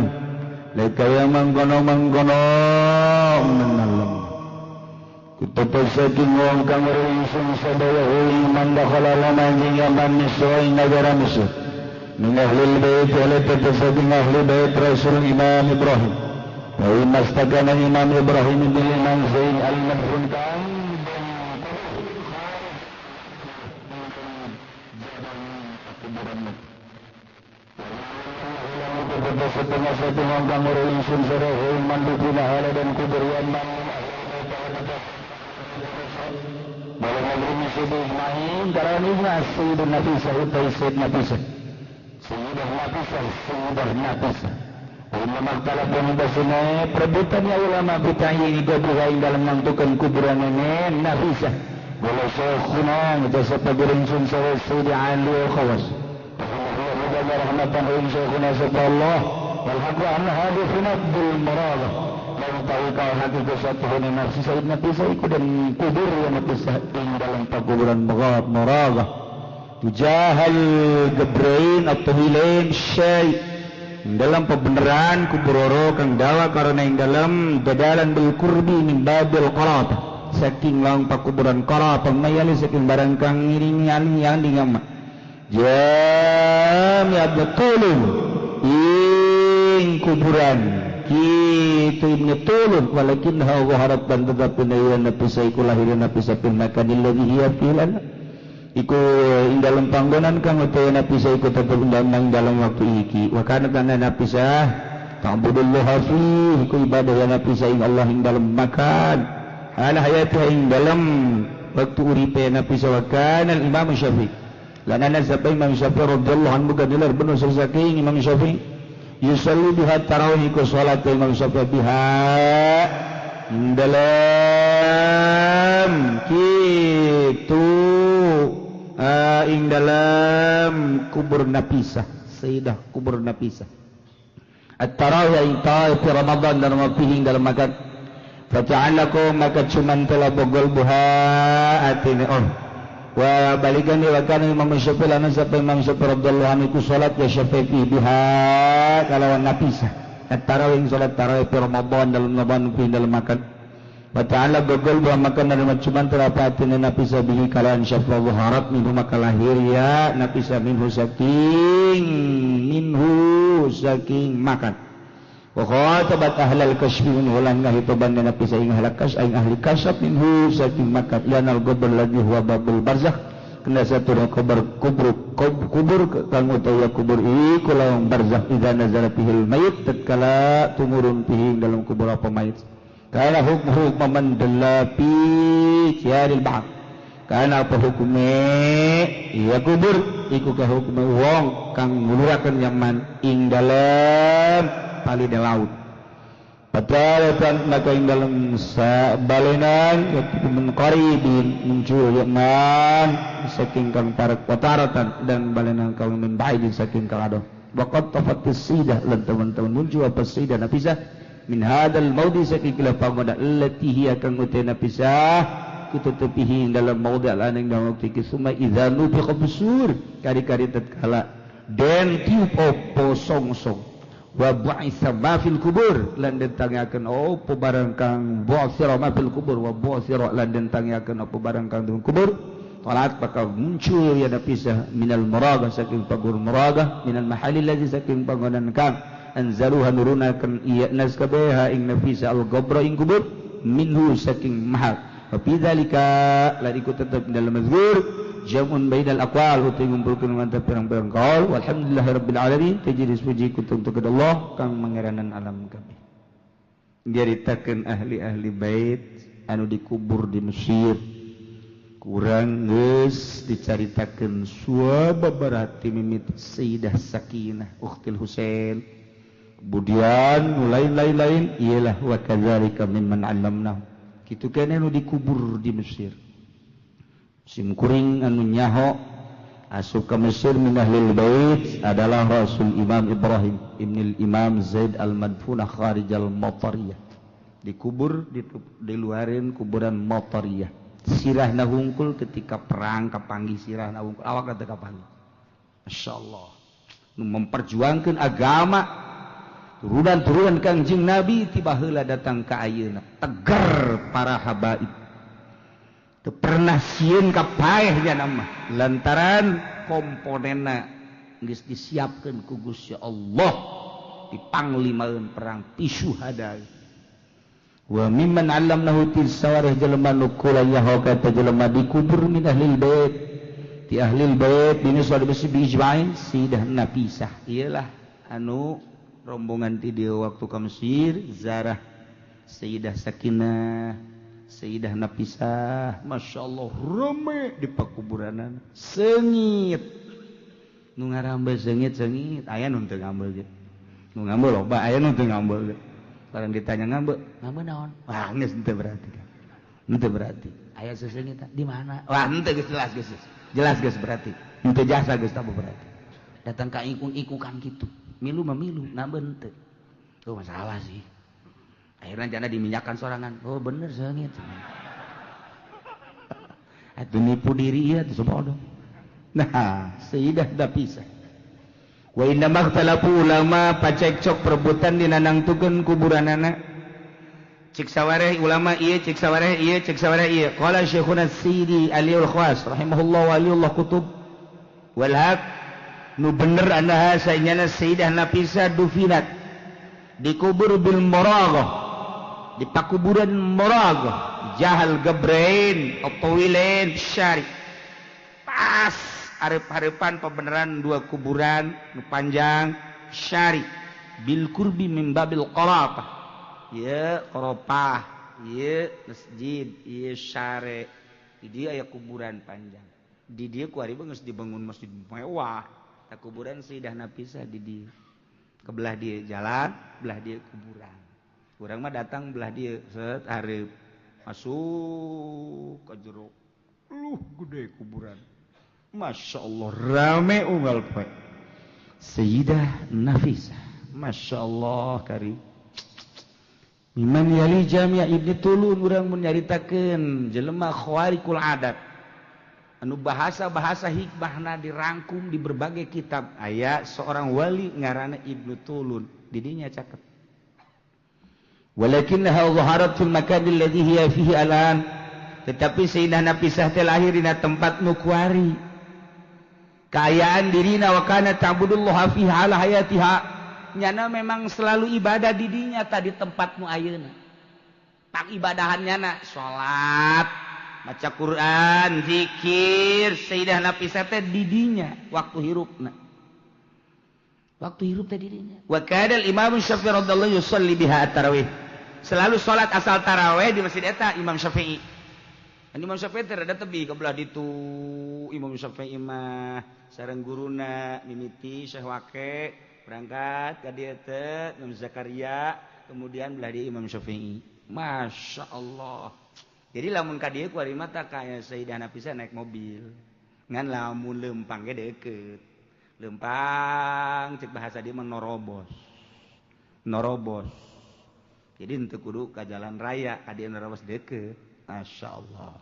C: lekaya mangkono-mangkono menalam tetep saking wong kang ingsun sadaya iman dakhala laman yaman misra ing negara Mesir min ahlil bait ala tetep saking ahli bait Rasul Imam Ibrahim wa mastakana Imam Ibrahim bil Imam Zain al-Madhun kang setengah setengah kang ingsun sadaya iman dikina hala dan kubur yaman perebutannya ulama bita'yin gobuha ing dalam menentukan kuburan nenek Nafisah boleh syekhuna jasa pagurin sun sawa sayyidi Ali khawas rahmatan syekhuna Allah wal haqqu anna hadithuna bil muradah tahu kau hati kesatuan nafsi Sayyid Nafisah iku dan kubur yang Nafisah ing dalam kuburan muradah tujahal gebrain atau hilain syai dalam pembenaran kubur oro kang dawa karena ing dalam dadalan bil kurbi min babil qarata saking lang pakuburan qarata mayali saking barang kang ngiringi ali yang dingama jami abdul ing kuburan kitu Ibnu Tulun walakin hawa harap dan tetap ya Nabi iku lahir Nabi sapin makanil ladzi hiya filan iku ing dalam panggonan kang utawa Nabi iku tetep undang dalam waktu iki wa kana kana Nabi sah ta'budullah fi iku ibadah ya Nabi ing Allah ing dalam makan ala hayati ing dalam waktu uripe Nabi wa kana Imam Syafi'i lan ana sampai Imam Syafi'i radhiyallahu anhu kadilar bener saking Imam Syafi'i yusalli biha tarawih ku salat Imam Syafi'i biha dalam kitu ing dalam kubur Nafisah Sayyidah kubur Nafisah at-tarawih ing tarawih Ramadan dan fihi dalam makan fata'alaku maka cuman telah bogol buha atine oh wa balikan wa kana Imam Syafi'i lan sampai Imam Syafi'i radhiyallahu anhu salat ya Syafi'i biha kalawan Nafisah at-tarawih salat tarawih fi Ramadan dalam Ramadan fi dalam makan wa ta'ala gogol bahwa makan dari cuman terapatin Nafisah bihi kalawan Syafi'i harap minhu maka lahir ya Nafisah minhu saking makan wa khatabat ahlal kashfi minhu lan ngahitoban Nafisah ing halakas ing ahli kasyaf minhu saking makan lianal gobel ladzi huwa babul barzakh kena satu kubur kubur kubur kang utawa kubur iku lawang barzakh idza nazala fihil mayit tatkala tumurun fihi dalam kubur apa mayit kana hukmuhu man dalla fi tiyaril ba'd Kana apa hukume iya kubur iku ka hukume wong kang nguluraken yaman ing dalem palide laut. Patalatan maka ing dalem sabalenan min qaribin muncul yaman saking kang parek pataratan dan balenan kang min ba'idin saking kang adoh. Waqad tafatis sidah lan teman-teman muncul apa sidah nafisah min hadal maudi saking kila pangoda allati hiya kang uti nafisah kutetepihi dalam maudi lan ing dalem waktu iki suma idza nufiqa bisur kari-kari tatkala den tiup opo songsong wa bu'itsa ma fil kubur lan den tangiakeun opo barang kang bu'tsira ma fil kubur wa bu'tsira lan den tangiakeun opo barang kang dalam kubur talat bakal muncul ya napisah minal muragah saking pagur muragah minal mahalil ladzi saking panggonan kang anzaluha nurunakeun ieu nas kabeha ing nafisa al gabra ing kubur minhu saking mahal wa fi dzalika lan iku tetep dalam mazkur jamun bainal aqwal uti ngumpulkeun mantap pirang-pirang kaul walhamdulillahirabbil alamin tajris puji kuntung kepada Allah kang mangeranan alam kabeh. Nyaritakeun ahli-ahli bait anu dikubur di Mesir kurang geus dicaritakeun suababarati mimiti Sayyidah Sakinah ukhtil Husain kemudian nu lain-lain ialah wa kadzalika mimman 'allamna kitu keneh nu dikubur di Mesir. Simkuring anu nyaho asup ka Mesir min ahlil bait adalah Rasul Imam Ibrahim ibnil Imam Zaid al-Madfunah kharijal Matariyah dikubur diluarin kuburan Matariyah. Sirahna hungkul ketika perang kapanggih sirahna hungkul awak teu kapanggih. Masyaallah nu memperjuangkeun agama turunan-turunan Kangjeng Nabi tiba heula datang ka ayeuna tegar para habaib teu pernah sieun ka paeh nya mah lantaran komponenna geus disiapkeun ku Gusti Allah dipanglimaeun perang pisuhada. Wa mimman 'allamnahu tisawarih jelema nu kula nyaho ka jelema dikubur min ahlil bait ti ahlil bait dinu sadeu bi ijma'in sidah napisah iyalah anu rombongan ti dieu waktu ka Mesir zarah Sayyidah Sakinah Sayyidah Napisah masyaallah rame di pakuburanana seungit nu ngarambeu seungit-seungit aya nu teu ngambeu ge nu ngambeu loba aya nu teu ngambeu ge barang ditanya ngambeu ngambeu naon wah geus teu berarti henteu berarti aya seseungit di mana wah henteu geus jelas geus jelas geus berarti henteu jasa geus tah berarti datang ka ikung-ikukan kitu milu mah milu ngambeu henteu tuh masalah sih. Akhirnya jana diminyakan sorangan. Oh bener seungit. Atuh nipu diri ieu teh bodoh. Nah, Sayyidah Nafisah. Wa inna makhtalafu ulama pacekcok perebutan dina nangtukeun kuburanana. Cik sawareh ulama ieu, cik sawareh ieu, cik sawareh ieu. Qala Syekhuna Sayyidi Aliul Khawas rahimahullah wa aliullah kutub. Wal haq nu bener annaha sainyana Sayyidah Nafisah dufinat dikubur bil muraghah di pakuburan muraghah jahal gabrain atawilain syari pas arep-arepan pembenaran dua kuburan nu panjang syari bil kurbi min babil qarafah ya qarafah ya masjid ya syari di dia aya kuburan panjang di dia ku ari geus dibangun masjid mewah ta kuburan Sayyidah Nafisah di dia kebelah dia jalan belah dia kuburan urang mah datang belah dia set hareup masuk ke jero luh gede kuburan Masya Allah rame unggal poe Sayyidah Nafisah Masya Allah kari Iman yali Jamiah Ibni Tulun urang mun nyaritakeun jelema khawariqul adat anu bahasa-bahasa hikmahna dirangkum di berbagai kitab aya seorang wali ngaranna Ibnu Tulun didinya caket walakinnaha zaharat fil makan alladhi hiya fihi alan tetapi Sayyidah Nafisah teh lahir dina tempat nu kuari kaayaan dirina wa kana ta'budullaha fiha ala hayatiha nyana memang selalu ibadah didinya tadi tempat nu ayeuna tak ibadahan nyana salat baca Quran, zikir, Sayyidah Nafisah teh didinya waktu hirupna. Waktu hirup teh didinya. Wa kana al-Imam Syafi'i radhiyallahu yusalli biha at-tarawih. Selalu salat asal tarawih di masjid eta Imam Syafi'i.
B: Imam Syafi'i teh rada tebi ke belah ditu. Imam Syafi'i mah sareng guruna mimiti Syekh Wake berangkat ka dieu teh Imam Zakaria, kemudian belah di Imam Syafi'i. Masya Allah. Jadi lamun ka dieu kuari mah tah kaya Sayyidah Nafisah naik mobil. Ngan lamun lempang ge deukeut. Lempang cek bahasa dia mah norobos. Norobos. Jadi henteu kudu ka jalan raya, ka dieu norobos deukeut. Masya Allah.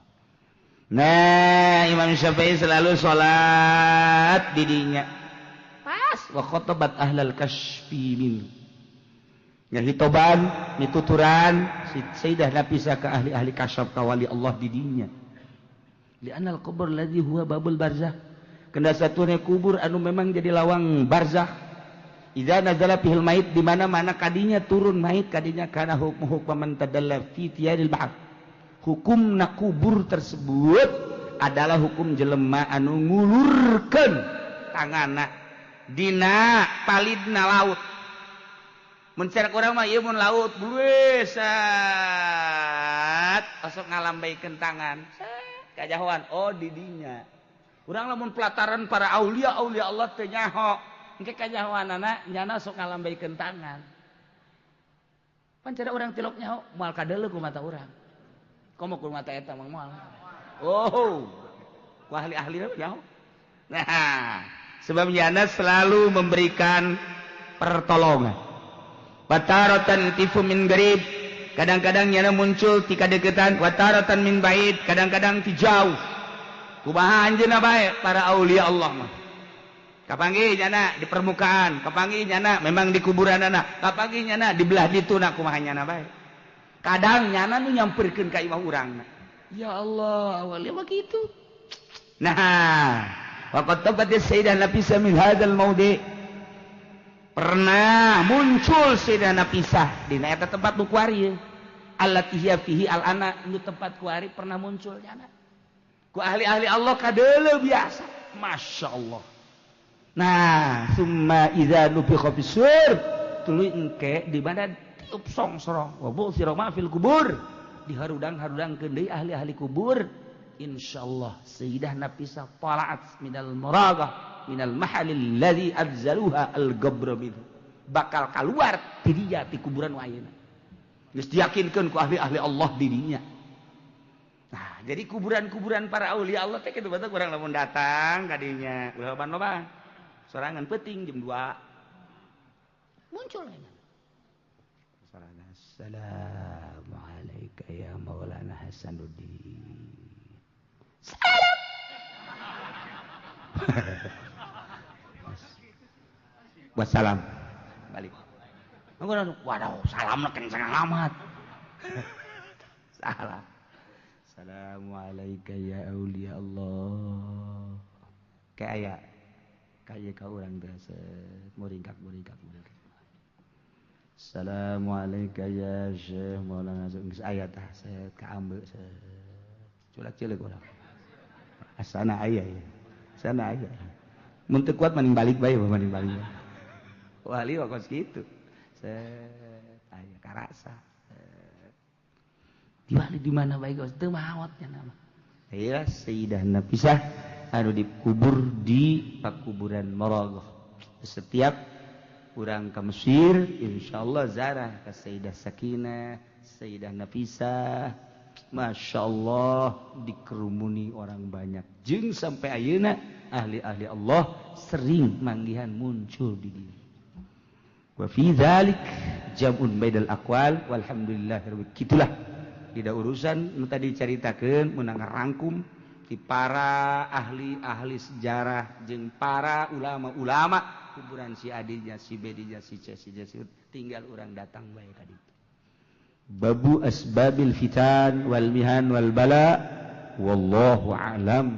B: Nah, Imam Syafi'i selalu sholat didinya. Pas wa khotobat ahlal kasyfi min. Ngahitoban, mituturan Sayyidah Nafisah ke ahli-ahli kasyaf ka wali Allah didinya. Li'anal kubur ladzi huwa babul barzah. Kenda satuna kubur anu memang jadi lawang barzah. Idza nazala fihil mait, di mana-mana kadinya turun mait kadinya kana hukmu hukman tadalla fi tiyadil bahr. Hukumna kubur tersebut adalah hukum jelema anu ngulurkeun tanganna dina palidna laut. Mun cara urang mah ieu mun laut buluwe sat osok ngalambaikeun tangan set kajahoan, oh didinya. Urang lamun pelataran para aulia aulia Allah teh nyaho engke kajahoanana nyana sok ngalambaikeun tangan. Pan cara urang tilok nyaho moal kadeuleu ku mata urang. Komo ku mata eta mah moal. Oh, ku ahli-ahli nyaho. Nah, sebab nyana selalu memberikan pertolongan. Wataratan tifu min garib, kadang-kadang nyana muncul ti kadeukeutan, wataratan min bait, kadang-kadang ti jauh. Kumaha anjeunna bae para aulia Allah mah. Kapanggih nyana di permukaan, kapanggih nyana memang di kuburanana, kapanggih nyana di belah dituna kumaha nyana bae. Kadang nyana nu nyamperkeun ka imah urangna. Ya Allah, awalnya mah kitu. Nah, waqad tabat Sayyidah Nafisah min hadzal maudi. Pernah muncul Sayyidah Nafisah dina eta tempat nu kuari. Allati hiya fihi al-ana, nu tempat kuari pernah muncul nyana. Ku ahli-ahli Allah kadeuleu biasa. Masya Allah. Nah, summa idza nufikha fis-sur, tuluy engke di mana tiup songsrong, wa bu'thira ma fil kubur, diharudang-harudangkeun deui ahli-ahli kubur. Insyaallah Sayyidah Nafisah tala'at minal muragah minal mahalil ladzi anzaluha al-qabr minhu, bakal kaluar ti dinya ti kuburan nu ayeuna. Geus diyakinkeun ku ahli-ahli Allah dirinya. Nah, jadi kuburan-kuburan para aulia Allah teh kitu batur urang lamun datang ka dinya ulah loba-loba sorangan peuting jam 2 muncul ayeuna. Sorangan assalamualaikum ya Maulana Hasanuddin. Salam. Wassalam. Balik. Waduh, salamna kenceng amat. Salam. Assalamualaikum ya aulia Allah. Kayak aya kaya ka urang teh muringkak muringkak muringkak. Assalamualaikum ya Syekh Maulana geus aya tah set kaambe set. Culak-cileuk urang. Asana aya ya. Sana aya. Mun teu kuat mending balik bae, mending balik. Wali kos kitu. Set aya karasa. Diwali di mana bae geus teu maot nya nama. Iya Sayyidah Nafisah anu dikubur di pakuburan Maraghah. Setiap urang ke Mesir insyaallah zarah ka Sayyidah Sakinah, Sayyidah Nafisah. Masya Allah dikerumuni orang banyak. Jeung sampai ayeuna ahli-ahli Allah sering manggihan muncul di diri. Wa fi dzalik jam'un bainal aqwal walhamdulillahirabbil. Kitulah tidak urusan nu tadi dicaritakeun mun ngarangkum di para ahli-ahli sejarah jeung para ulama-ulama kuburan si Adija, si Bedija, si C, si J, si U, tinggal urang datang bae ka ditu. Babu asbabil fitan wal mihan wal bala wallahu a'lam.